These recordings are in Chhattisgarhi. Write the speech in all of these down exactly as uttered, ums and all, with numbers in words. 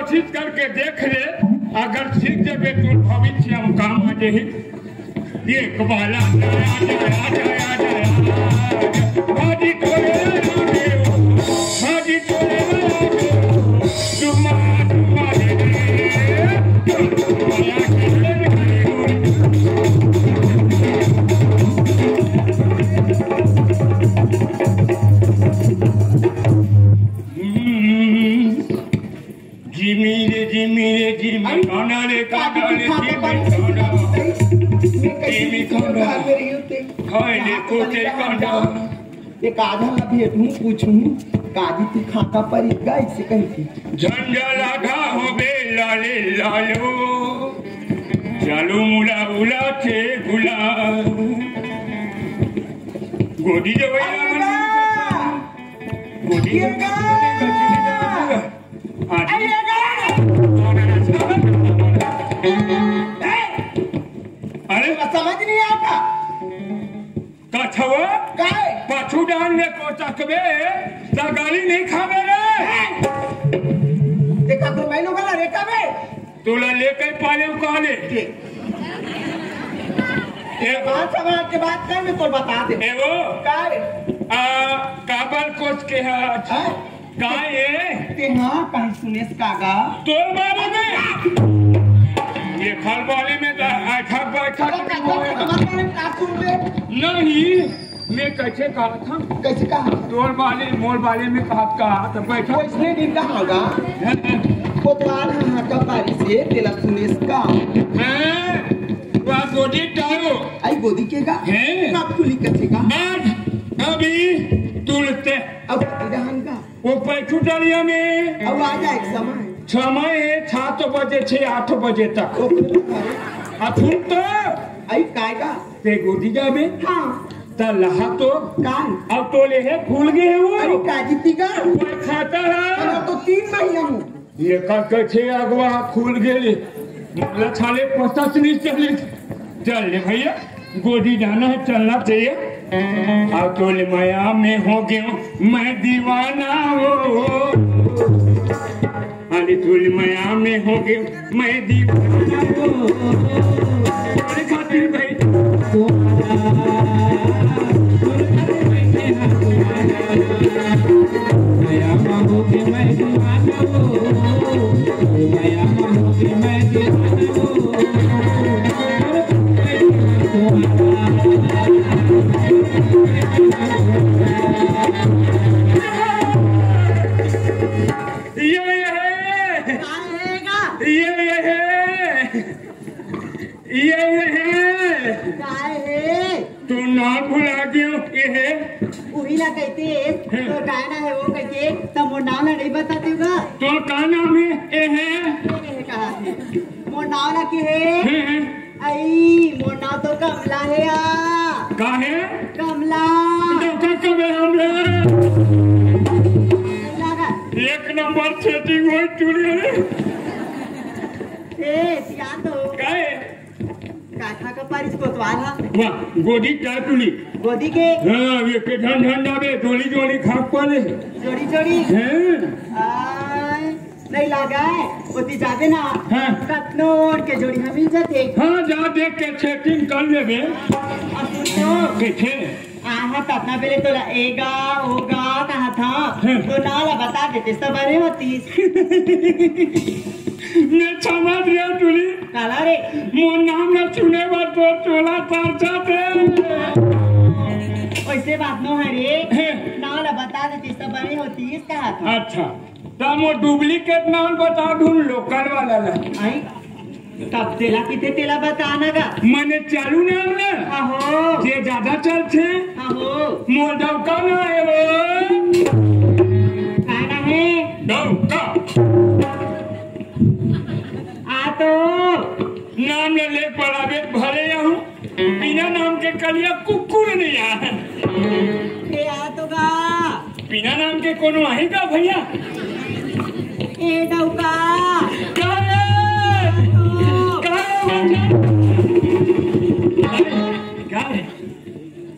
कोशिश करके देख ले, अगर सीख जेबे तो भविष्य में काम आ जाही। एक बाला आजा, आजा, आजा, आजा, आजा। भाजी टोले आगे, भाजी टोले आगे। चुम्मा, चुम्मा दे दे। हम्म। जिमी रे, जिमी रे, जिमी कांदा रे, कांदा रे, जिमी कांदा। जिमी कांदा। हाय रे, कोटे कांदा। ये काजल ला भेटूं, पूछूं, काजी तू खाता पर इतका इसे कही थी। झंडा लागा हो बे लाले लालो, चालू मुला उला थे गुला। गोदी जवैया अरे बा! गोदी ये बा! अरे, अरे, समझ नहीं आता। कछवा? काय? पाछू डाल ले को चकबे, त गाली नहीं खाबे रे। देखा तो मैं लोग ला रेखा बे। तोला लेके पाले काले। ए, बात समझ के बात कर, मैं तो बता दे। ए वो? काय? आ, काबर कोच के है आज? हैं? काय ए? ते हाँ, कहीं सुनेस का गा? तोर बारे में? ये खलबाली में दा-, आठा बैठा अरे, के कहीं बोले। हमारे बारे में ना सुन ले। नहीं, मैं कैसे कहा था? कैसे कहा? तोर बारे, मोर बारे में कहा, कहा तो बैठा। वो इसने नहीं कहा गा। हैं? कोतवाल हाँ, हाँ, का बारी से तेला सुनेस का। हैं? वा गोदी टायो। आई गोदी के गा? हैं? कब खुली कैसे गा? आज, अभी, तुलते। अब रहन का? वो पैठू डलिया में। अब आ जाए समय। समय है सात बजे से आठ बजे तक। ओके। आ सुन तो। आई काय का? ते गोदी जाबे? हाँ। त लहा तो। काय? अब तो ले है, खुल गए वो। अरे काजी ती का? कोई खाता है? अरे तो तीन महीना हूँ। ये का कछे अगवा खुल गेली। मला छाले पता नहीं चली। चल ले भैया, गोदी जाना है, चलना चाहिए। आ तोल माया में हो गयो मैं दीवाना हो। अरे तोल माया में हो गयो मैं दीवाना हो। अरे खातिर भाई। ये, ये है। ये, ये है। ये, ये है। काय है? तो नाम भुला गयो, ये है। उही ला कहते, हैं। तो काय ना है वो कहते, तो मोर नाम ला नहीं बताते होगा। तो का नाम है? ये है। ये है कहा है? मोर नाम ला के है? हैं, हैं। आई, मोर नाम तो कमला है आ। का है? कमला। तो का कमला हमला? लगा। एक नंबर सेटिंग होई टूरी रे। ए, सियान तो। काय? काठा का पारिस कोतवाल हा। वाह, गोदी टाटुली। गोदी के? हाँ, ये के झन झन जाबे, जोड़ी जोड़ी खाप पाले। जोड़ी जोड़ी? हैं? आय, नहीं लागा है, ओती जाबे ना। हाँ। कतनो ओढ़ के जोड़ी हम मिल जाते। हाँ, जा देख के सेटिंग कर लेबे। आ सुन तो। कैसे? आहा, ततना बेले तोला एगा, ओगा कहा था, हम्म। तो नाला बता देते, सब बने होतीस। मैं समझ गया टूली। काला रे? मोर नाम ना सुने बर तो टोला परचा दे। वैसे बात नो है रे। हम्म। नाला बता देते, सब बने होतीस कहा था। अच्छा। त मोर डुप्लीकेट नाम बता दूं लोकल वाला ला। आई, तब तेला किथे तेला बताना का? मने चालू नाम ना? आहो। जे ज्यादा चलथे? आहो। मोर डौका ना है वो। का ना है? डौका। आ तो। नाम ले ले पड़ाबे भले आहूं। बिना नाम के कलिया कुकुर नहीं आ। ए आ तो गा। बिना नाम के कोनो आही का भैया? ए डौका। का रे? का रे? का रे?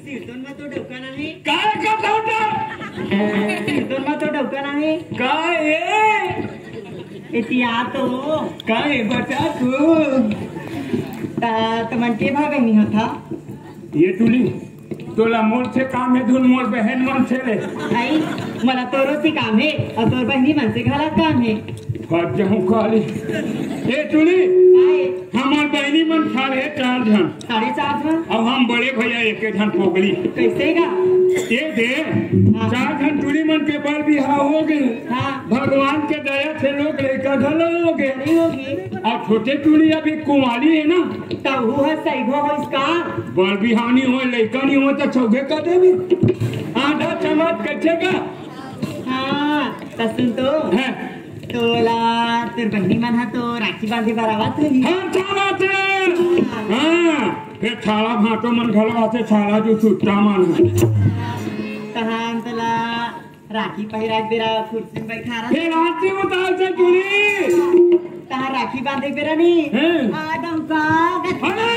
सिरतोन में तो डौका नहीं। का रे का डौका? सिरतोन में तो डौका नहीं। का ए? एतिया तो। का ए बच्चा तू? ता तुमन के भाग नहीं होता। ये टुली, तोला मोर से काम हे धुन मोर बहन मन से ले। भाई, मला तोरो से काम हे अउ तोर बहनी मन से घला काम हे। फट जाऊं काली। ए टुली, आए। हमर बहनी मन खा रहे चार झन। साढ़े चार झन? अब हम बड़े भैया एक झन पोगली। कैसे गा? ये दे, हाँ। चार झन टुली मन के बर बिहाव हो गए। हाँ। भगवान के दया से लोग लइका घलो हो गए। नहीं होगी। अउ छोटे टुली अभी कुंवारी हे ना। तहू ह सही हो इसका। बर बिहाव नहीं होय, लइका नहीं होय त चौघे कर देबे। आधा चम्मच कच्चे का। हाँ, त सुन तो। हैं। तोला तोर बहिनी मन ह तो राखी बांधे बर आवत होही। हाँ, चल आते। हाँ, फेर छाला भांटो मन घलो आथे, छाला जो छुट्टा मन। तहान तोला राखी पहिराय बेरा कुर्सी में बैठा रह। फेर आते उतार से टुली। तहां राखी बांधे बेरा नहीं। हैं। आ डंका। अरे!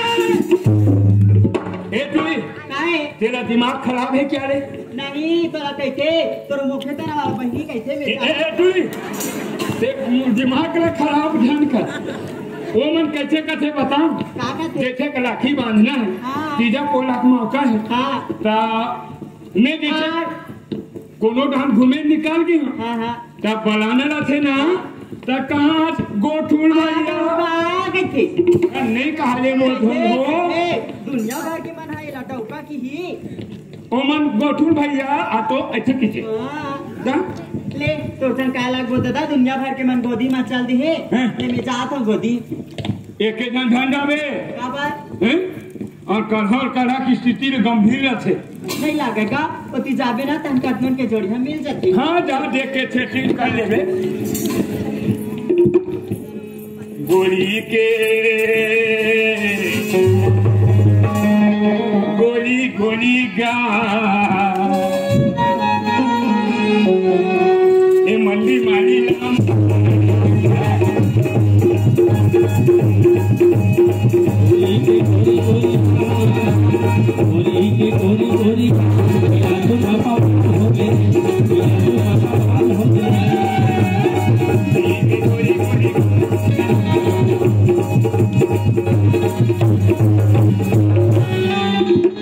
ए टुली, काहे? तेरा दिमाग खराब है क्या रे? नहीं, तोला कैसे? तोर मुखे तरह बहिनी कैसे ए, बेटा? ए, ए, टुई, ते दिमाग ला खराब झन कर। वो मन कैसे कथे बता? का कथे? देखे के राखी बांधना है। हाँ। तीजा पोला के मौका है। हाँ। ता मैं जैसे हाँ। कोनो ढंग घूमे निकाल के हाँ, हाँ। तब बलाना रथे ना, तब कहाँ गोठुल हाँ, भैया? डौका कथे। नहीं कहा ले मोर धुन हो। ए, दुनिया भर के मन है, एला डौका की ही। ओमन गोठुल भैया, आ तो ऐसे किसे? हाँ। दा? ले, तो सन का लगबो दादा, दुनिया भर के मन गोदी में चल दी है। हैं? ले, मैं जात हूँ गोदी। एक एक झन झन जाबे। का बात? हैं? और कढ़ा और कढ़ा की स्थिति में गंभीर रहते। नहीं लागेगा, ओती जाबे ना, तन कतमन के जोड़ी हम मिल जाते। हाँ, जा देख के सेटिंग कर लेबे। गोरी के गोरी गोरी गा ए मल्ली मारी नाम।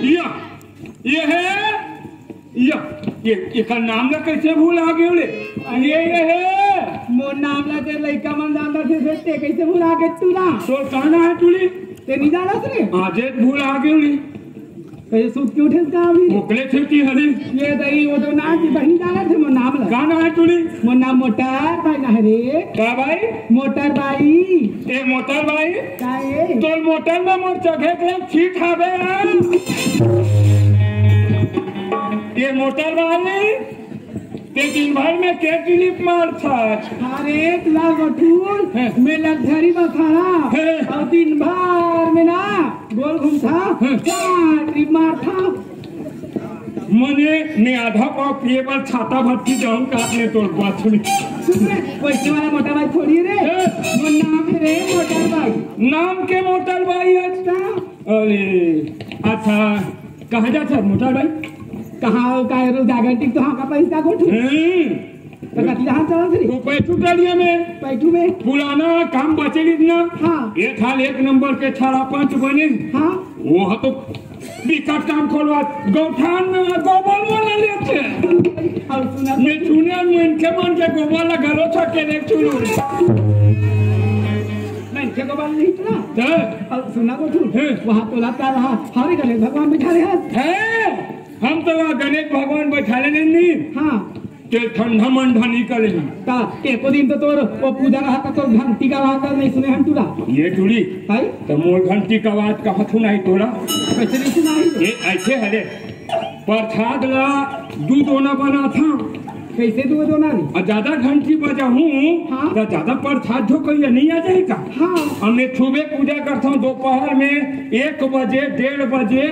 या, ये है, या, ये, एकर नाम ला कैसे भुला गेव ले? अरे ये है। मोर नाम ला ते लइका मन जानत हे, फेर ते कैसे भुला गे तू ना? तोर का नाम है टुली? ते नहीं जानत रे? आजे भुला गेव ले। कैसे सूत के उठे का अभी? मोकले थे की हरी? ये दई, वो तो ना की बहिनी जानत हे मोर नाम ला। का नाम है टुली? मोर नाम मोटर भाई ना है रे। का भाई? मोटर बाई। ए मोटर बाई, का ए? तोर मोटर में मोर चघे के सीट हवे यार। ए मोटर बाई, ते दिन भर में के ट्रिप मारथस? अरे, तुला बटूर, हैं। मैं लग्जरी में खड़ा हैं। और दिन भर में ना गोल घूमथा, हैं। चार ट्रिप मारथा। मने ने आधा पाव पिए बर छाता भट्टी जाऊं का अपने तोर बात सुनी। सुन रे, वैसे वाला मोटा भाई छोड़िए रे। ए। वो नाम है रे मोटा भाई। नाम के मोटा भाई है? अच्छा। अरे, अच्छा, कहाँ जात है मोटा भाई? कहाँ हो, का रोज जागरण टिक तो हाँ का पैसा गोठू? हम्म। तो कति जहाँ चला फिर? वो पैठू टलिया में। पैठू में? पुराना काम बचे ली ना। हाँ। एक हाल एक नंबर के छाड़ा पंच बने। हाँ। वो हा तो बिकट काम खोलवा, गौठान में गोबर वाला लेते। और सुना मैं सुने, मैं इनके मन के गोबर लगा लो, छके देख चुनू। मैं इनके गोबर नहीं इतना। तो? और सुना को तू, हैं। वहाँ तोला का रहा, हरे गणेश भगवान बैठा रहे हैं। हैं? हम तो वहाँ गणेश भगवान बैठा लेने नहीं। हाँ। के ठंडा मंडा निकले। ता, एको दिन तो तोर वो पूजा रहा था, तोर घंटी का आवाज नहीं सुने हम टूरा। ये टूरी। हाय? तो मोर घंटी का आवाज कहाँ सुनाई तोरा? कैसे नहीं सुनाई? ये ऐसे हरे। प्रसाद ला दू दोना बना था। कैसे दू दोना रे? और ज्यादा घंटी बजाहूँ, हाँ। तो ज्यादा प्रसाद जो कोई नहीं आ जाएगा। हाँ। हमने सुबह पूजा करता हूँ दोपहर में एक बजे, डेढ़ बजे,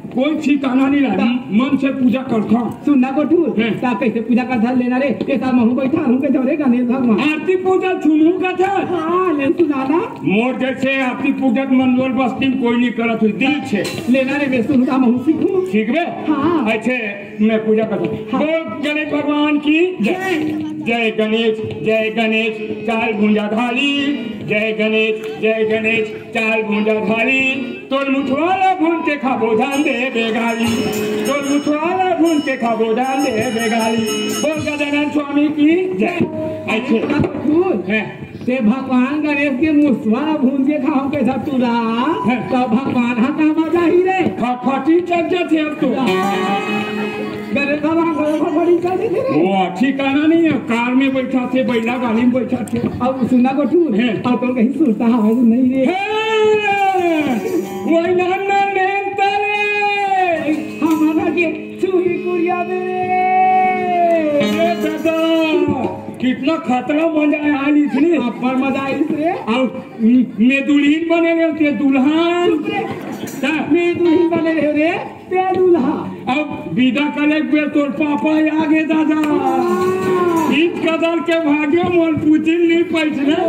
कोई ठिकाना नहीं रहा, मन से पूजा करता। सुनना गोठू, हैं। ता कैसे पूजा करता लेना रे? ये साल महू बैठा रहूं के जौरे गणेश भगवान। आरती पूजा सुनू का था? हाँ, ले सुना ना। मोर जैसे आरती पूजा मंडोल बस्ती में कोई नहीं करत हुई, दिल से। लेना रे, मैं सुनू ता महू सीखू। ठीक बे? हाँ। अच्छे, मैं पूजा करता हूँ। हाँ। बोल गणेश भगवान की जय। जय। जय गणेश, जय गणेश, चाल भुंजा थाली। जय गणेश, जय गणेश, चाल भुंजा थाली। तोर मुठवाला भून के खाबो धान दे बेगाली। तोर मुठवाला भून के खाबो धान दे बेगाली। बोल गजानन स्वामी की जय। अच्छे। हैं। ते भगवान गणेश के मुसवा भून के खाओ के धतूरा, हैं। तो भगवान हा कहाँ जाही रे? फटफटी चल जाते अब तो। गणेश भगवान को फटफटी चल देते रे। वो ठिकाना नहीं है, कार में बैठा थे, बैला गाड़ी में बैठा थे। अब सुनना गोठू, हैं। अब तो कहीं सुनता है नहीं रे। हैं। वही नाम ना लेन तले। हमारा के चूही कुरिया में। ए दादा, कितना खतरा मजा आया आज इसने। अब्बड़ मजा आइस रे। अब मैं दुल्हन बने रहे, ते दुल्हन। चुप रे। हाँ। मैं दुल्हन बने रहे रे, ते दुल्हा। अब विदा करे के बेर तोर पापा आ गे दादा। हाँ। ईद कदर के भाग्यो मोर पुतिल नहीं पैसले। तो,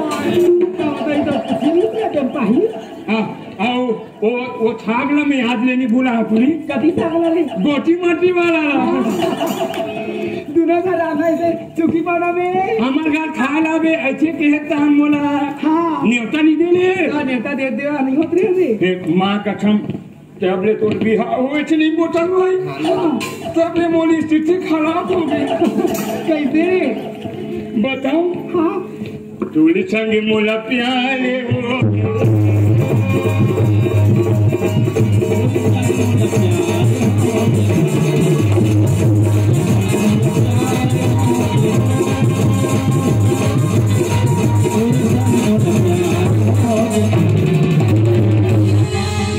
तो, तो, तो, तो, तो, तो, हाँ, आओ। ओ, ओ छागला में याद लेनी भूला पूरी। कभी छागला ले? गोटी माटी वाला ला। दोनों घर आना है चुकी पाना में। हमार घर खा लाबे, ऐसे कहे तान मोला। हाँ। नेवता नहीं देले। हाँ, नेवता दे दे, नहीं होत रहे। देख, माँ कसम, तब ले तोर बिहाव होए छली मोटन भाई। हाँ। तब ले मोर स्थिति खराब हो गई। कैसे? बताओ। हाँ। तोरे संग मोला प्यार हो।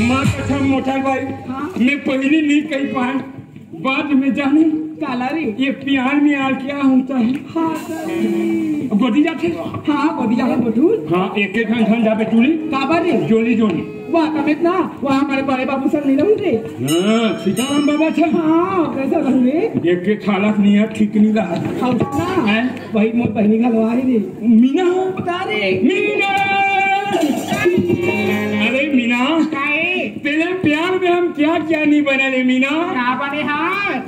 माँ कसम मोटा भाई, हाँ। मैं पहली नहीं कही पाए। बाद में जाने काला रे। ये प्यार में यार क्या होता है? हाँ, सर। गोदी जाते? हाँ, गोदी जाते, गोठू। हाँ, एक एक घन घन जाबे टूली। काबर रे? जोली जोली। वाह, तब इतना, वाह, हमारे बड़े बाबू संग नहीं रहू रे। हाँ, सीताराम बाबा छे। हाँ, कैसा रहू रे? एक एक हालत नहीं है, ठीक नहीं रहा। हाँ, उसका? हैं? वही मोर बहिनी घलो आही रे। मीना? तारे। मीना! अरे मीना, काहे? तेरे प्यार में हम क्या क्या नहीं बना ले मीना? का बने हा?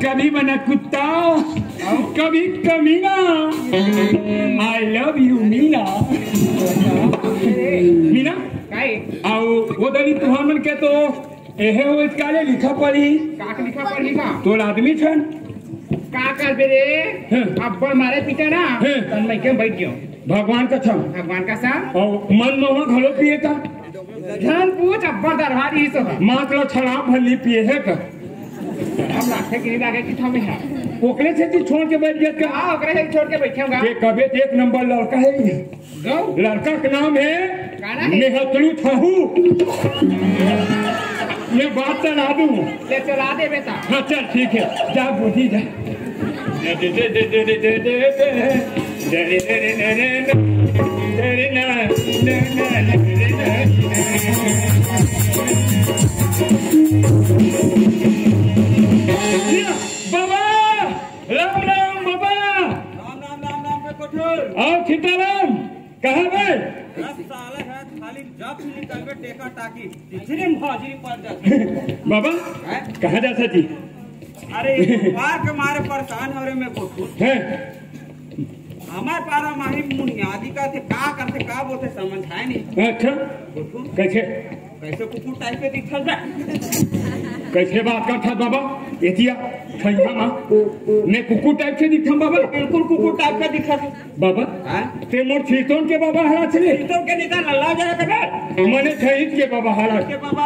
कभी बना कुत्ता, कभी कमीना। I love you Meena. Meena, काहे? आओ, वो दनी तुहार मन के तो एहे हो, इसका ले लिखा पढ़ी। का के लिखा पढ़ी का? तोर आदमी छन। का करबे रे? हैं। अब्बड़ मारे पीटे ना, हैं। तन मैं के बैठ गयो। भगवान कसम। भगवान कसम। और मन मवा घलो पिए का? झन पूछ, अब्बड़ दरबारी ही सब है। मात ला शराब भली पिए है का? अब लाखे गिरी लागे कि थमे है। ओकरे से तू छोड़ के बैठ गया का? हाँ, ओकरे से छोड़ के बैठे होगा। ये कबे एक नंबर लड़का है ये। गौ? लड़का के नाम है काला है? नेहतलू थाहू। मैं बात चला दूं। ले चला दे बेटा। हाँ, चल, ठीक है, जा बूढ़ी जा। बाबा, राम राम बाबा। राम राम, राम राम के कोठुर। आओ सीताराम। कहाँ बे? दस साल है, खाली जब भी निकलबे टेका टाकी, तीसरे में हाजिरी पड़ जाती। बाबा, हैं? कहाँ जाता जी? अरे, ये व्यापार के मारे परेशान हो रहे मैं बहुत। हैं? हमारे पारा माही मुनियादी का थे, का करते, का बोलते, समझ आए नहीं। अच्छा, बोलू। कैसे? कैसे कुकुर टाइप के दिखल बा? कैसे बात करता बाबा? एतिया, छैया माँ, मैं कुकुर टाइप से दिखता बाबा? बिल्कुल कुकुर टाइप का दिखा। बाबा, हाँ? ते मोर छीतोन के बाबा हला छे। छीतोन के निकाल, अल्लाह जाए करे। मने छहित के बाबा हला। के बाबा।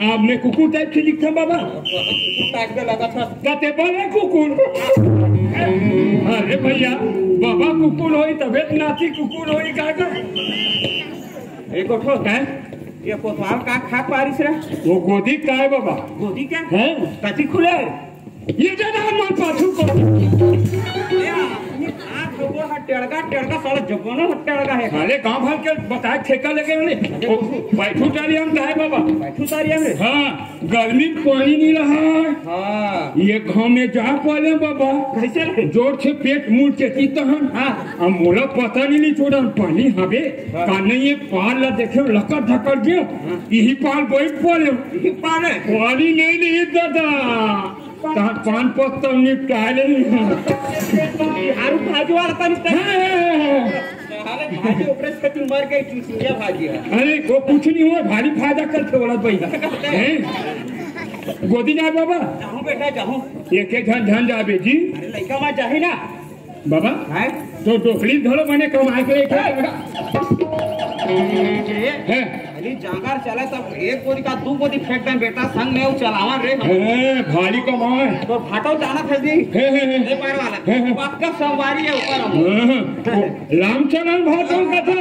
आप मैं कुकुर टाइप से दिखता बाबा? कुकुर टाइप के लगा था। ता ते बने कुकुर। अरे भैया, बाबा कुकुर होई तबे नाती कुकुर होई का का? एक उठो। हैं? ये कोतवाल का खाक पारिस रे? वो गोदी का है बाबा? गोदी क्या? हैं? कथी खुले? ये जगह मत पाछू को। वो ह टेड़गा, टेड़गा, साला जमाना ह टेड़गा हे। साले गांव भर के बताए ठेका लगे होने। बैठू तारी हम कहे बाबा। बैठू तारी हम रे। हाँ, गर्मी में पानी नहीं रहा। हाँ। ये गांव में जा पाले बाबा। कैसे रे? जोर से पेट मुड़ के की तहन। हाँ। अब मोला पता नहीं, नहीं छोड़ा पानी हवे। हाँ। का नहीं, ये पार ला देखे लकड़ धकड़ गया। हाँ। यही पार बैठ पाले। यही पार है। पानी नहीं, नहीं दादा। तहां पान पत्ता निपटा ले। आरू भाजी वाला तनी तनी। हाँ। अरे भाजी ओकरे से तू मर गई, चुचिया भाजी है। अरे, वो कुछ नहीं हुआ, भारी फायदा करते वाला भाई। हैं? गोदी जाए बाबा। जाहूं बेटा, जाहूं। एक एक झन झन जाबे जी। अरे लइका मत जाही ना। बाबा, हैं? तो डोकरी धरो, मैंने कमाए के एक हैं? अरे जांगर चला तब एक गोदी का दू गोदी फेंक दे बेटा, संग में वो चलावा रे। हे, भारी कमाए। तो फाटो जाना था जी। हे, हे, हे। नेपाल वाला। हे, हे। पक्का संगवारी है ऊपर हम। हाँ, रामचरण भाषण का था।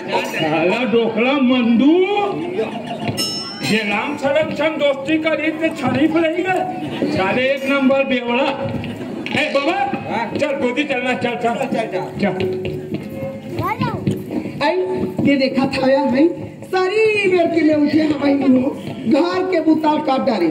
जान दे। साला डोकला मंदू। ये रामचरण संग दोस्ती करी ते छरीफ रही गए। साले एक नंबर बेवड़ा। ए बाबा, हाँ। चल गोदी चलना, चल, चल। चल, चल, चल। चल। आई, ये देखा था यार भाई, सारी बेर के में उठे हम भाई हो, घर के बुताल काट डारे,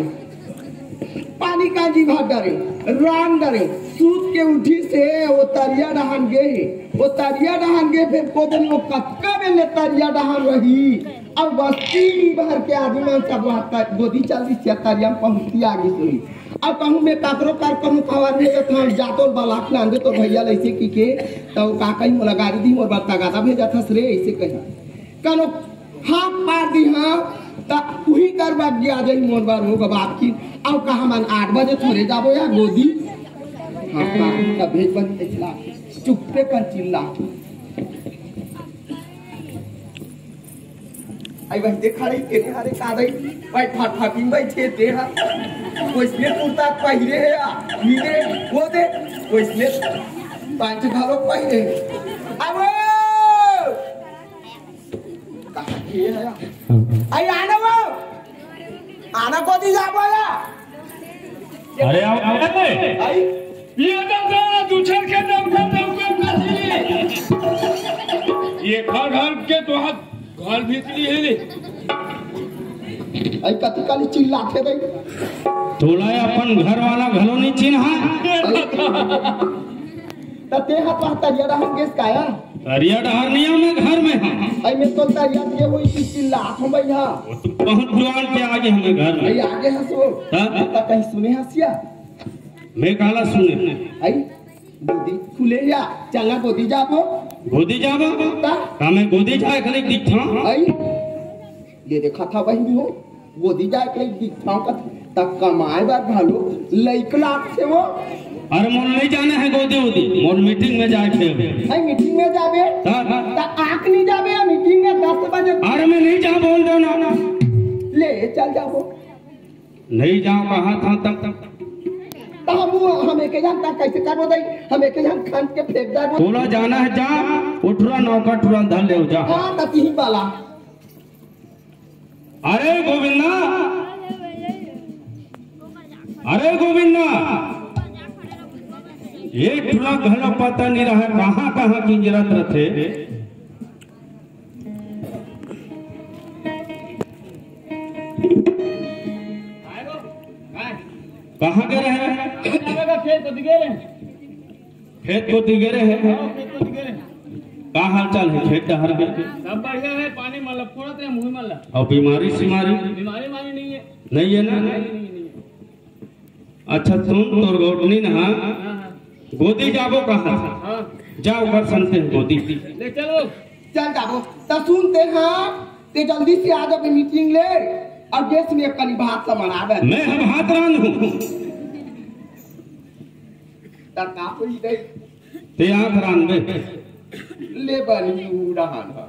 पानी कांजी भात डारे, रान डारे, सूत के उठी से वो तरिया डहान गे हे, वो तरिया डहान गे, फिर को दिन वो कतका बेर ले तरिया डहान रही, अब बस्ती भर के आदमी मन सब वहाँ तर-, गोदी चल दी, तरिया में पहुँचती आगे से ही। अब कहूँ मैं काकरो कर कहूँ खबर भेजत हूँ, जा तोर बलाक लान दे तोर भैया ल अइसे कि के, त वो का कही मोला गारी दी, मोर बर तगादा भेजत हस रे, अइसे कही। कनो हाथ मार दी हाँ, त उही कर बग गया जही मोर बर हो बाप की। अब कहा मन आठ बजे थोड़े जाबो या गोदी। हाँ, हाँ, तब भेज बन इतला चुप्पे कर चिल्ला। आई भाई देखा रही तेरे हरे का रही भाई, फटफटी बैठे ते हा। कोई इसने कुर्ता पहिरे है या मीरे वो दे, कोई इसने पैंट घालो पहिरे है। अब कहाँ ये है या? आई आना वो, आना को दी जा बोला। अरे आओ, आओ, आओ। आई ये तो दू छर के दम का दम का कर दी। ये घर घर के तो हाथ घर भीतरी है रे। आई कति काली चिल्लाथे भाई। तोला अपन घर वाला घलो नहीं चिन्हा। त ते हा पा तरिया डहर गेस काया? तरिया डहर नहीं हूँ, मैं घर में हूँ। आई मैं तो तरिया के वही चीज चिल्लात हूँ भैया। वो तो बहुत जुआन के आगे हमें घर में। भाई आगे हंसो। हाँ? त कहीं सुने हंसिया? मैं काला सुने। आई गोदी खुले या, चंगा गोदी जाबो। गोदी जाबो? ता? का मैं गोदी जाए खाली दिखा? आई, ये देखा था वही हो, गोदी जाए के दिखा का, त कमाए बर घालो लइक लाग से वो। अरे मोर नहीं जाना है गोदी उदी, मोर मीटिंग में जाए के। आई मीटिंग में जाबे? ता? त आंख नहीं जाबे या मीटिंग में दस बजे? अरे मैं नहीं जा बोल दो ना। ले चल जाबो। नहीं जाओ कहा था तब तक। तो हम वो, हम एक जन तक कैसे करबो दाई? हम एक जन खन के फेंक देबो। तोला जाना है जा, उठरा नौका ठुरा धर ले जा। हाँ, त तीही वाला। अरे गोविंदा, अरे गोविंदा, ये ठुरा घर पता नहीं रहा, कहाँ कहाँ किंजरत रहते। कहाँ गए रहे? खेत को दिखे रहे। खेत को दिखे रहे। हाँ, खेत को दिखे रहे। का हाल चाल है खेत डहर के? सब बढ़िया है, पानी मतलब थोड़ा सा मुँह मतलब। और बीमारी सीमारी? बीमारी वारी नहीं है। नहीं है ना? नहीं, नहीं, नहीं है। अच्छा सुन, तोर गोठनी ना गोदी जाबो कहा? हाँ। जा ओकर संग ते गोदी। ले चलो। चल जाबो। त सुन ते हाँ, ते जल्दी से आ जाबे मीटिंग ले, और गैस में एक कनी भात ला बना दे। मैं हम हाथ रांध हूँ। त का होई गई? ते आंख रांध बे। ले बनी उड़ान हा।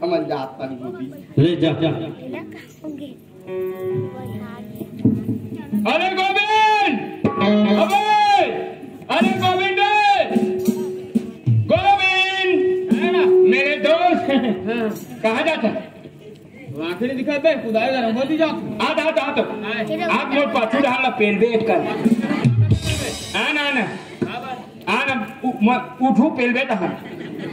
हमन जात तन गोदी। ले जा। अरे गोविंद! अबे! अरे गोविंद रे! गोविंद! मेरे दोस्त! कहाँ जाता? आखिरी दिखा बे, कुदाए गरम हो दी जा। आ, आ, आ, आ। आय। आप लोग पाछू डाल ला पेल दे एक कर। आ ना, आ ना। आ ना, उ-, मैं उठू पेलबे तहन।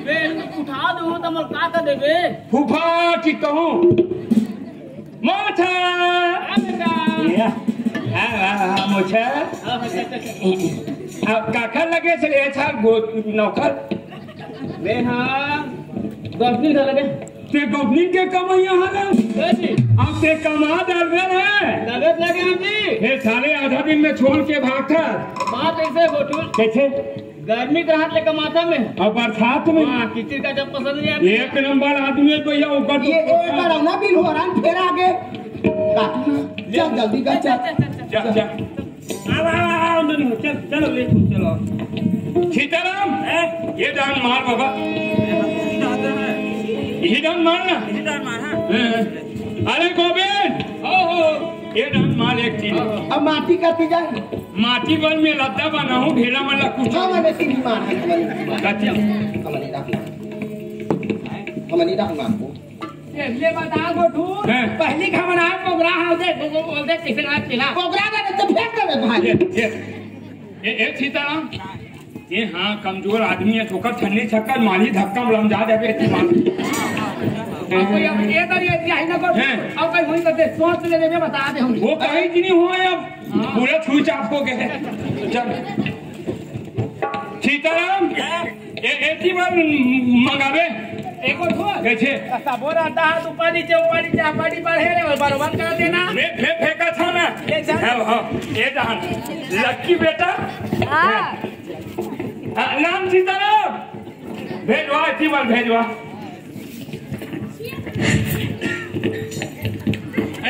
बे, उठा दो त मोर का कर देबे? फूफा की कहूँ। मोछा। हाँ बेटा। या। हाँ, हाँ, हाँ, मोछा। हाँ, हाँ, हाँ, हाँ। अब काखर लगे से ए छा गो-, नौकर। बे हाँ, गजनी का लगे। ते गजनी के कमैया हला। कैसे? अब ते कमा डाल रहे हैं। तबियत लगे हम जी। ए साले आधा दिन में छोड़ के भागता। बात ऐसे गोठू। कैसे? गर्मी के राहत ले कमाता में। और बरसात में? हाँ, किसी का जब पसंद नहीं आता। एक नंबर आदमी है भैया, ऊपर ये तो एक बार ना बिल हो रहा है, फिर आगे। काटू ना। चल जल्दी कर, चल। चल, चल। आओ, आओ, आओ, आओ, चल, चलो, ले, चलो। सीताराम, हैं? ये डांड मार बाबा। ये डांड मार ना। ये डांड मार, हाँ। हैं? अरे गोविंद, हो, हो। ये डांड मार एक चीज। अब माटी का पी जाए। माटी बल में लद्दा बनाऊं, ढेला वाला कुछ। हाँ, मैंने सीढ़ी मार है, हमारी, कथी? हमारी रख मार। हमारी रख मार को। ये, ये बता गोठू, हैं? पहली खबर आए, मोगरा, हाँ, देख, वो, वो, वो, देख, किसे ना चिल्ला। मोगरा का तो फेंक दे भाई। ये, ये, ये, ये सीताराम, ये हाँ, कमजोर आदमी है, ठोकर ठंडी छक्कर मारी, धक्का में लमजा देबे, तू मार। अब कोई अब ये तो ये, ये है ना गोठू, हैं? अब कोई वही करते, सोच ले, मैं बता दे हम। वो कहीं की नहीं हुआ है अब। हाँ। पूरा छुई चाप हो गए। चल। सीताराम, ए, एती बार मंगावे। एको ठो। कैसे? सबो रहता है, ऊपर नीचे, ऊपर नीचे, ऊपर नीचे बढ़े रे, बरोबर कर देना। मैं फे-, फेंका था ना। ये जान। हाँ, हाँ, ये जान। लक्की बेटा। हाँ। हाँ, नाम सीताराम। भेजवा, एती बार भेजवा।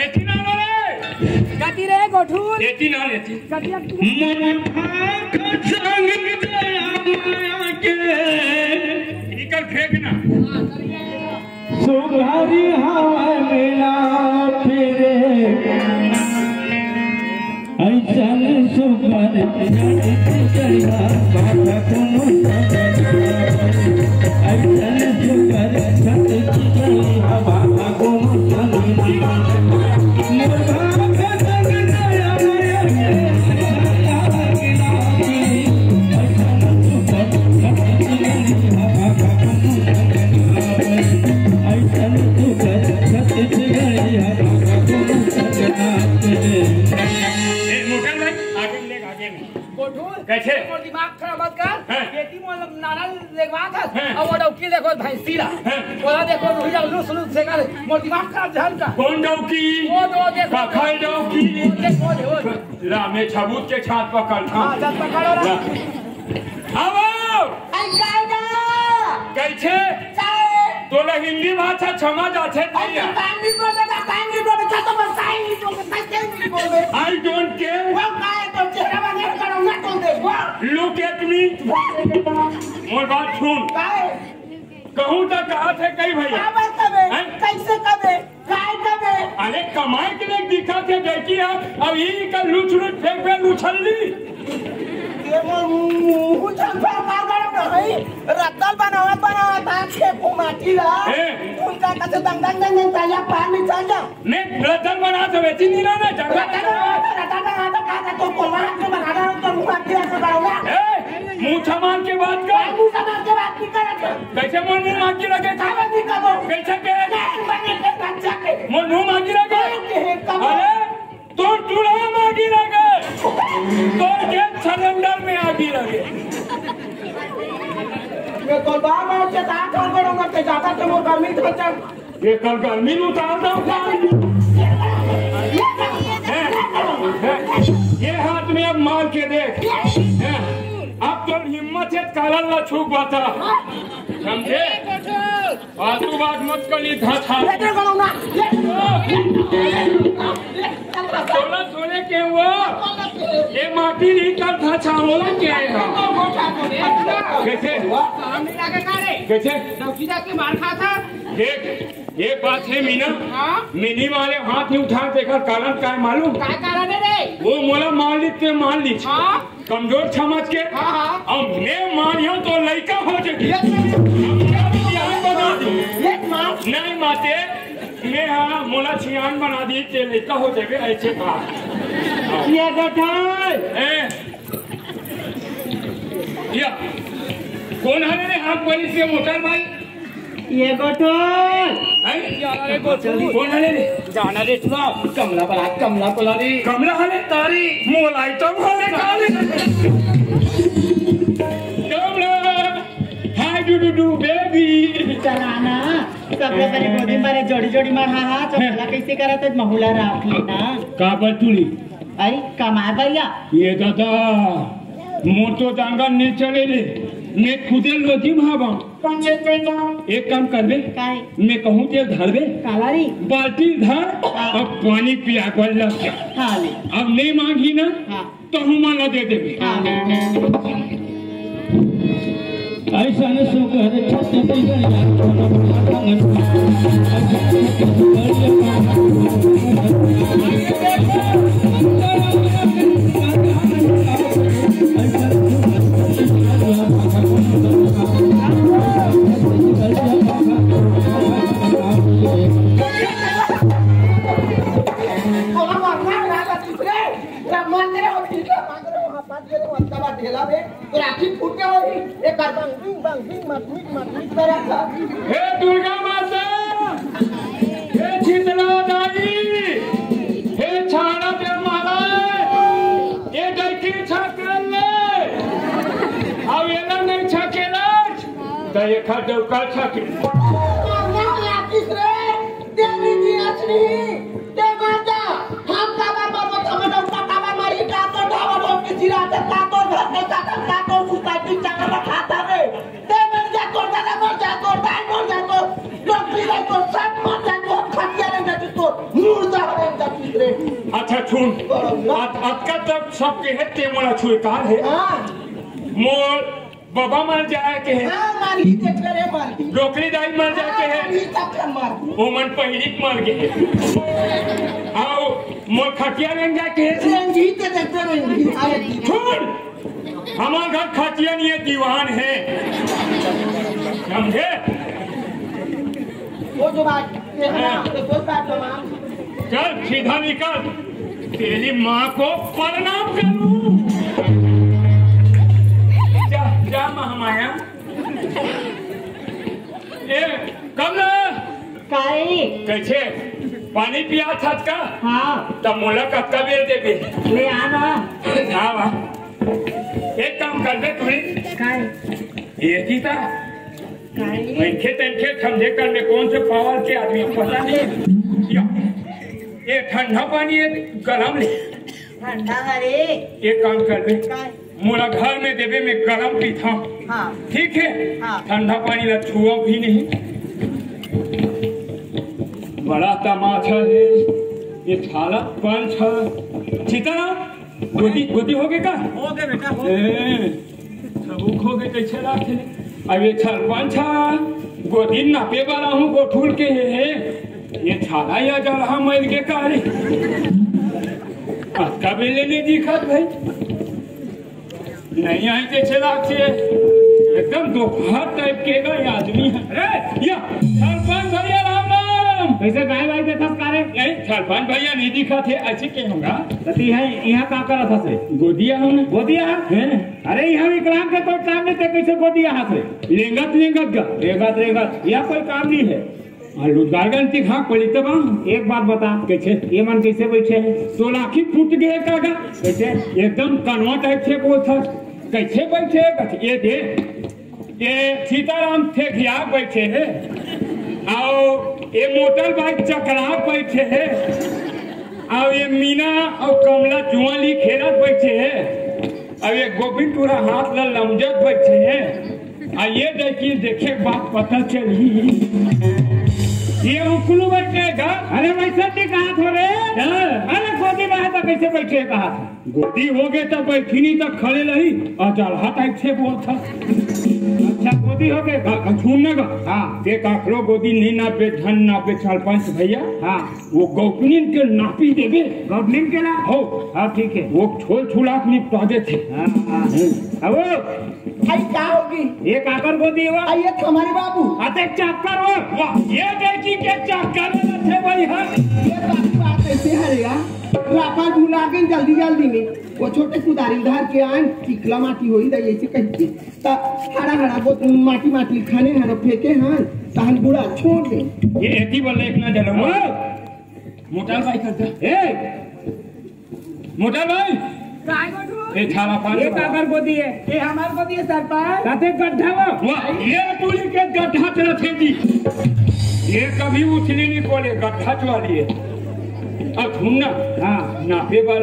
एती ना लो रे। कति रे गोठुल? एती ना, एती। कति अब मोटा खजान गया माया के। निकल फेंक ना। सुघरी हवा मिला फिरे। ऐसन सुघर छत की गया, बाबा कोनो ऐसन सुघर छत की गया, बाबा कोनो ऐसन सुघर छत की गया, बाबा कोनो ए, मोटा भाई, आगे ले, आगे ले। गोठू, कैसे? मोर दिमाग खराब मत कर। हाँ। बेटी मोर नारा लेगवा था। हाँ। अब वो डौकी देखो भैंसी ला। हाँ। ओला देखो रुही जा लुस लुस से कर। मोर दिमाग खराब झन का। कौन डौकी? वो दो देखो। कखल डौकी। वो देखो, वो देखो। ला, मैं सबूत के छात पकड़ था। हाँ, छात पकड़ो ना। ला। आओ। आई कायदा। कैसे? चाहे। तोला हिंदी भाषा समझ आथे अरे, भैया? काहे नहीं बोलते, काहे नहीं बोलते, तो बस काहे नहीं बोलते, काहे नहीं बोलते? I don't care। वो काहे तो चेहरा बने करो ना तो दे, वो। Look at me। मोर बात सुन। काहे? कहूँ तो कहा थे कई भैया। का बात कबे? हैं? कैसे कबे? काय कबे? अरे कमाए के लिए दिखा थे बेटी यार, अब ये कर लुच लुच फेंक फेंक उछल ली। ये वो मुंह चल फेंक मार मार भाई, रत्तल बनावत बनावत आज के को माटी ला। ए। उनका कसे दंग दंग दंग दंग ताया पार में चल जा। मैं रत्तल बना तो बेटी नहीं ना, ना, जंगल रत्तल बनावत, रत्तल बनावत, का का तो कोला के बना रहा हूँ, तो मुंह आके ऐसे बनाऊंगा। ए, मुंह छमान के बात कर। मुंह छमान के बात नहीं कर। कैसे मोर मुंह मांगी लगे? काबर नहीं कबो? कैसे के? नहीं, बने के बच्चा के। मोर मुंह मांगी लगे? नहीं, के कबो? अरे, तोर चूल्हा मांगी लगे। तोर के सिलेंडर में आगी लगे। मैं तो बार बार से कहा था, करो मत, ज्यादा तो वो गर्मी था, चल। ये कल गर्मी में उतार दो, उतार दो। हैं? हैं? ये हाथ में अब मार के देख। हैं? अब तो हिम्मत है, कालर ला छू बता। समझे? फालतू बात मत कर, ये धछा। ये तो करो ना। ये सोलह सोलह के वो, ये माटी नहीं कर धछा होला के है। कैसे? सामने जाके का रे? कैसे? डौकी जाके मार खा था। देख, ये बात है मीना। हाँ? मिनी वाले हाथ नहीं उठा, देखा कारण का है मालूम? का कारण है रे? वो मोला मार ली, ते मार ली। हाँ? कमजोर समझ के। हाँ, हाँ। अब मैं मारियो तो लइका हो जाए। ये तो अब क्या सियान बना दी। ये मार। नहीं माते, मैं हाँ मोला सियान बना दी, ते लइका हो जाए, ऐसे कहा। ये गठाई। ए, या। कोन हरे रे हाथ बड़ी से मोटर भाई? ये गोठोल। हैं? कोन हरे रे? जाना रे तुला। कमला बला, कमला बला रे। कमला हरे तारी। मोलाई तो हरे काली। कमला। हाय डू डू डू बेबी। चलाना। सबले बड़ी गोदी मारे जोड़ी जोड़ी मार, हाँ, हाँ, चपला कैसे करत है, महुला राख लेना। का पर तुली? आई, कमाए भैया। ये दादा, मोर तो जांगर नहीं चले रे, मैं खुदे लोधी भावा। एक काम करबे, काय? मैं कहूँ ते धरबे, काला रे? बाल्टी धर, अब पानी पिया कर लग जा। हाँ ले। अब नहीं मांगी ना, हाँ। तो हम ला दे देबे। हाँ। ऐसन सुघर छत्तीसगढ़िया कोनो भागन। मंदिर हो, ठीक है, मंदिर हो, हाथ पाँच गेले, वंता बा ढेला बे, तो राखी फूट के होई, एक बार बंग, बिंग, बंग, बिंग, मत, मिट, मत, मिट, करत था। हे दुर्गा माता, हे शीतला दाई, हे छाड़ा के माला, ये डरकी छाके ले, अब ये ना नहीं छाके ले, तो ये खा डौका छाके। मारना लागिस रे, देवी जी असली, ते मर जा, हम काबर मरबो, त हमन उनका काबर मारी, का तो ढाबा ढोल के चिल्लाते, का तो घर के चाकर, का तो सोसाइटी चाकर रखा था रे। ते मर जा, तोर दादा मर जा, तोर दाई मर जा, तोर नौकरी रही, तोर सब मर जा, तोर खटिया रह जा, तोर मुर्दा रह जा, रे। अच्छा, सुन। बड़ा ना। अत-, अतका तक सबके है, ते मोला छुए काल है। हाँ। मोर बबा मर जाए के हे। हाँ, मर ही देख रे, मर ही। डोकरी दाई मर जाए के हे। हाँ, मर ही तब से मर। ओमन पहिली के मर गे। आओ, मोर खटिया लेन जाए के हे। रेंगी ते देखते रेंगी। अरे, सुन, हमार घर खटिया नहीं है, दीवान है। समझे? वो जो बात, ये है ना, हाँ। तो कोई बात तो मान। चल, सीधा निकल। तेरी माँ को प्रणाम करूं। जा, जा, महामाया। ए, कमला। काई? कैसे? पानी पिया था का? हाँ। तब मोला कतका बेर देबे? ले आना। हाँ, वाह। एक काम करबे तुरी। काई? ये की था? काई? मनखे तनखे समझे कर में कौन से पावर के आदमी पता नहीं। या, ये ठंडा पानी है, गरम ले। ठंडा हरे। एक काम करबे। काई? मोला घर में देबे, मैं गरम पीथा। हाँ। ठीक है? हाँ। ठंडा पानी ला छुआ भी नहीं। बड़ा तमाशा है ये छाला पंच है। सीताराम, गोदी, गोदी हो गए का? हो गए बेटा, हो गए। ए, सबुक हो गए, कैसे लागथे? अब ये सरपंच हा, गोदी नापे वाला हूँ, गोठुल के हे, हे। ये छाला या जलहा मर के का रे? अतका बेले नहीं दिखत भाई। नहीं आई कैसे लागथे? एकदम दोपहर टाइप के का ये आदमी है। अरे, या, सरपंच भैया राम राम। कैसे गाय वाय देखत का रे? नहीं, सरपंच भैया नहीं दिखत हे, ऐसे के होगा? तो ती है, यहाँ का करत हस रे? गोदिया हूँ। गोदिया है? हैं? अरे, यहाँ विकलांग के कोई काम नहीं, ते कैसे गोदिया हस रे? लेंगत, लेंगत गा। लेंगत, लेंगत, यहाँ कोई काम नहीं है। हाँ, लुगार गलती हाँ, कोली तब हम। एक बात बता। कैसे? ये मन कैसे बैठे हैं? सोलाखी फूट गए का गा? कैसे? एकदम कनवा टाइप से बोलत हस। कैसे बैठे हैं? बस ये दे। ये सीताराम ठेठिया बैठे हैं। आओ, ये मोटर बाइक चकरा बैठे हैं। आओ, ये मीना और कमला जुआली खेलत बैठे हैं। अब ये गोविंद टूरा हाथ ला लमजत बैठे हैं। आ ये देखी, देखे के बाद पता चली। ये उकलू बैठे का? अरे वैसे नहीं कहा थो रे। हाँ। अरे गोदी में है तो कैसे बैठे कहा था? गोदी हो गए तो बैठी नहीं तो खड़े रही। और जलहा टाइप से बोलत हस। अच्छा गोदी हो गए। हाँ, सुनने का। हाँ। देख आखिरो गोदी नहीं नापे, धन नापे सरपंच भैया। हाँ। वो गौपनीन के नापी देबे। गौपनीन के ना? हो। हाँ, ठीक है। वो छोल छुलाक निपटा देथे। हाँ, हाँ। हम्म। अब वो भाई, का होगी? ये काकर गोदी हो? आ, ये तो हमारे बाबू। अते चक्कर हो। वाह, ये देखी के चक्कर में थे भाई, हाँ। ये बाबू बात ऐसे है यार। रापा भुला के जल्दी जल्दी में। वो छोटे कुदारी धर के आन, चिकला माटी होई दा, ऐसे कह के। ता हरा हरा गोत माटी माटी खाने हरो फेंके हन, तहन बूढ़ा छोड़ दे। ये एती बोले एक ना जलवा। मोटार भाई करता। ए, मोटा भाई। काय गोठू? ए, छाला पान ये छाला। काकर गोदी है? ये हमार गोदी है, सरपंच। ताते गड्ढा वो। वाह, ये टोली के गड्ढा चला थे जी। ये कभी उछली नहीं बोले, गड्ढा चुआ लिए। अब सुन ना। हाँ। नापे बर।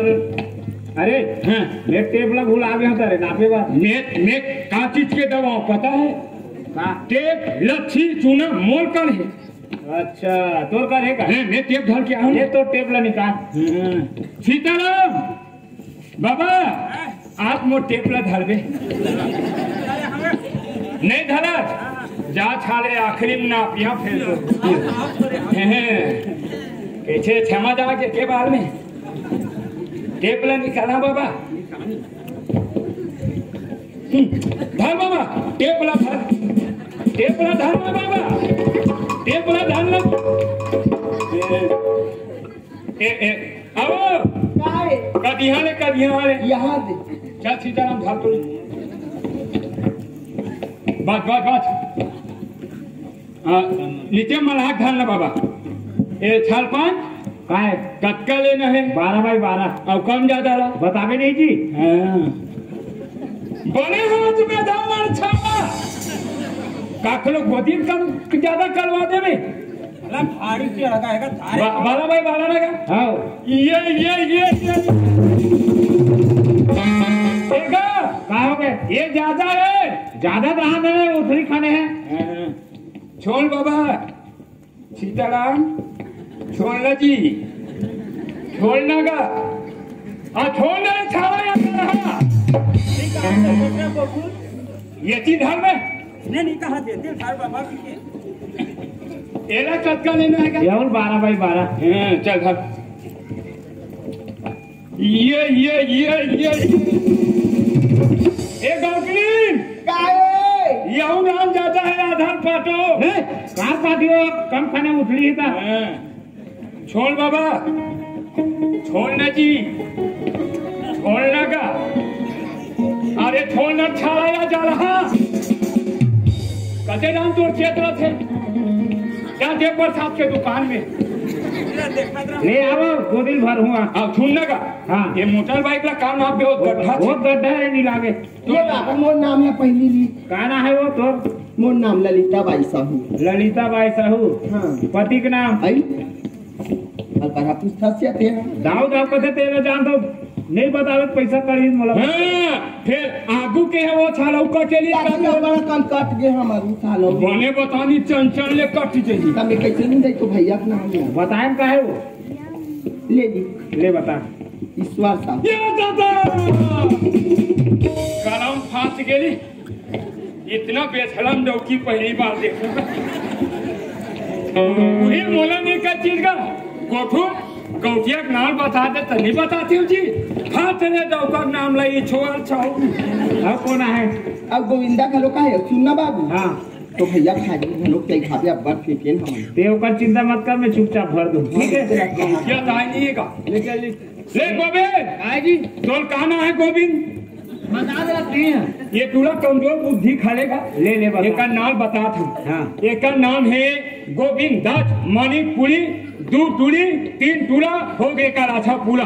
अरे, हाँ। मैं टेप ला भुला गया था रे, नापे बर। मैं, मैं का चीज के दबाव पता है? का? टेप, लच्छी, चूना, मोल कर है। अच्छा, तोर का रे का? हैं, मैं टेप धर के आऊँ। ये तो टेप ला निकाल। हम्म। सीताराम, बाबा, आप मोर टेप ला धरबे। नहीं धरा, जा छाले आखिरी में नापिया फेर दो। हैं, हैं। कैसे क्षमा जा के, के बाल में? टेप ला निकाला बाबा। हम्म, धर बाबा, टेप ला धर। टेप ला धर ना बाबा। टेप ला धर ना। ए, ए, ए, आओ। काय? कदिया ले, कदिया ले। यहाँ दे। चल सीताराम, धर तो। बस, बस, बस। हाँ, नीचे मलाक धर ना बाबा। ए, छाल पान? काय? कतका लेना है? बारह बाई बारह। अउ कम ज्यादा ला? बताबे नहीं जी। हाँ। बड़े हाथ में धान छाला। काकलो गोदी कम ज्यादा करवा देबे। अरे भारी के लगा है का? बा-, बारह बाई बारह ना का? हाँ। ये, ये, ये, ये। देखा? का हो गए? ये ज्यादा है। ज्यादा कहाँ देवे? उथली खाने हैं। हाँ। छोड़ बाबा, सीताराम, छोड़ना जी, छोड़ना का, आ छोड़ना रे, छाड़ा या रहा। ये चीज धर में। नहीं, नहीं, कहा दे, दे, धर बाबा की के। एला कतका लेना है का? ये बारह बाई बारह। हाँ, चल धर। ये, ये, ये, ये, ये। ए, गौतमी! काहे? यहू नाम जादा है, आधार पाटो। हैं? कार पाटियो, कम खाने उठली है ता। हाँ। छोड़ बाबा। छोड़ ना जी। छोड़ ना का। अरे छोड़ ना, छाड़ा या जा रहा। कते नाम तोर खेत रथे? क्या देव प्रसाद के दुकान में? ले आओ, दो दिन भर हुआ। हाँ, सुन ना का। हाँ। ये मोटर बाइक ला काम आप पे बहुत गड्ढा बहुत गड्ढा है, नहीं लागे। तो ये बाबा मोर नाम ला पहली ली। का नाम है वो तोर? मोर नाम ललिता बाई साहू। ललिता बाई साहू। हाँ। पति के नाम? आई। अब कहा पूछता से आते हैं। दाऊ दाऊ कथे तेरा जान तो नहीं बतावे पैसा करी मोला। हाँ, फिर आगू के है वो छाला ऊपर के लिए ताकि काम बड़ा कम कट गए हमारू छाला। बने बतानी चंचल ले कट जाइए। तब मैं कैसे नहीं दे तो भैया के नाम है। बताए का है वो? ले ली। ले बता। ईश्वर साहब। ये दादा! कलम फांस गेली। इतना बेशरम डौकी पहली बार देखूंगा। वही मोला नहीं कर चीज का। गोठू, गौटिया के नाम बता दे तो नहीं बताती हूँ जी। हाथ ने डौका के नाम लाई, छोड़ छाओ। अब कौन है? अब गोविंदा घलो का है, सुनना बाबू। हाँ। तो भैया खाली घलो कई खाबे, अब बात फेंकेन हम। ते ओकर चिंता मत कर, मैं चुपचाप भर दूँ, ठीक है? क्या दाई नहीं है का? ले चल, ले। ले गोविंद। हाँ जी। तोर का नाम है गोविंद? बता दे रखते हैं। ये टूरा कमजोर बुद्धि खा लेगा। ले, ले, बता। एकर नाम बता था। हाँ। एकर नाम है गोविंद दास मणिपुरी, दू टूरी, तीन टूरा, हो गए का राछा पूरा।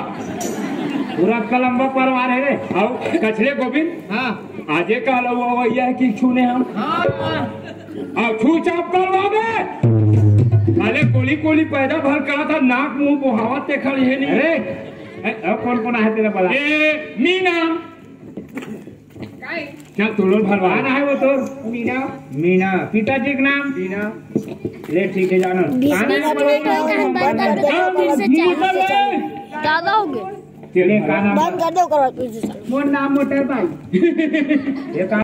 पूरा कलम्बा परिवार है रे। आओ, कछले गोविंद। हाँ। आजे का लउआ वैया है कि छूने हम। हाँ। अब छू चाप करवाबे। अरे कोली कोली पैदा भर करा था, नाक मुंह बोहावत ते खड़ी है नहीं। अरे, ए, अब कौन कौन है तेरा बड़ा? ए, मीना। काय? क्या तुलो भरवा? कौन है वो तोर? मीना। मीना। पिताजी के नाम? मीना। ले ठीक है, जानो। बीस कौन है बीस वो बड़ा? मिनट का हम बात करते हैं, फिर से चालू। ज्यादा हो गए। तेरे का नाम? बंद कर दो, करो फिर से चालू। मोर नाम मोटर भाई। ये का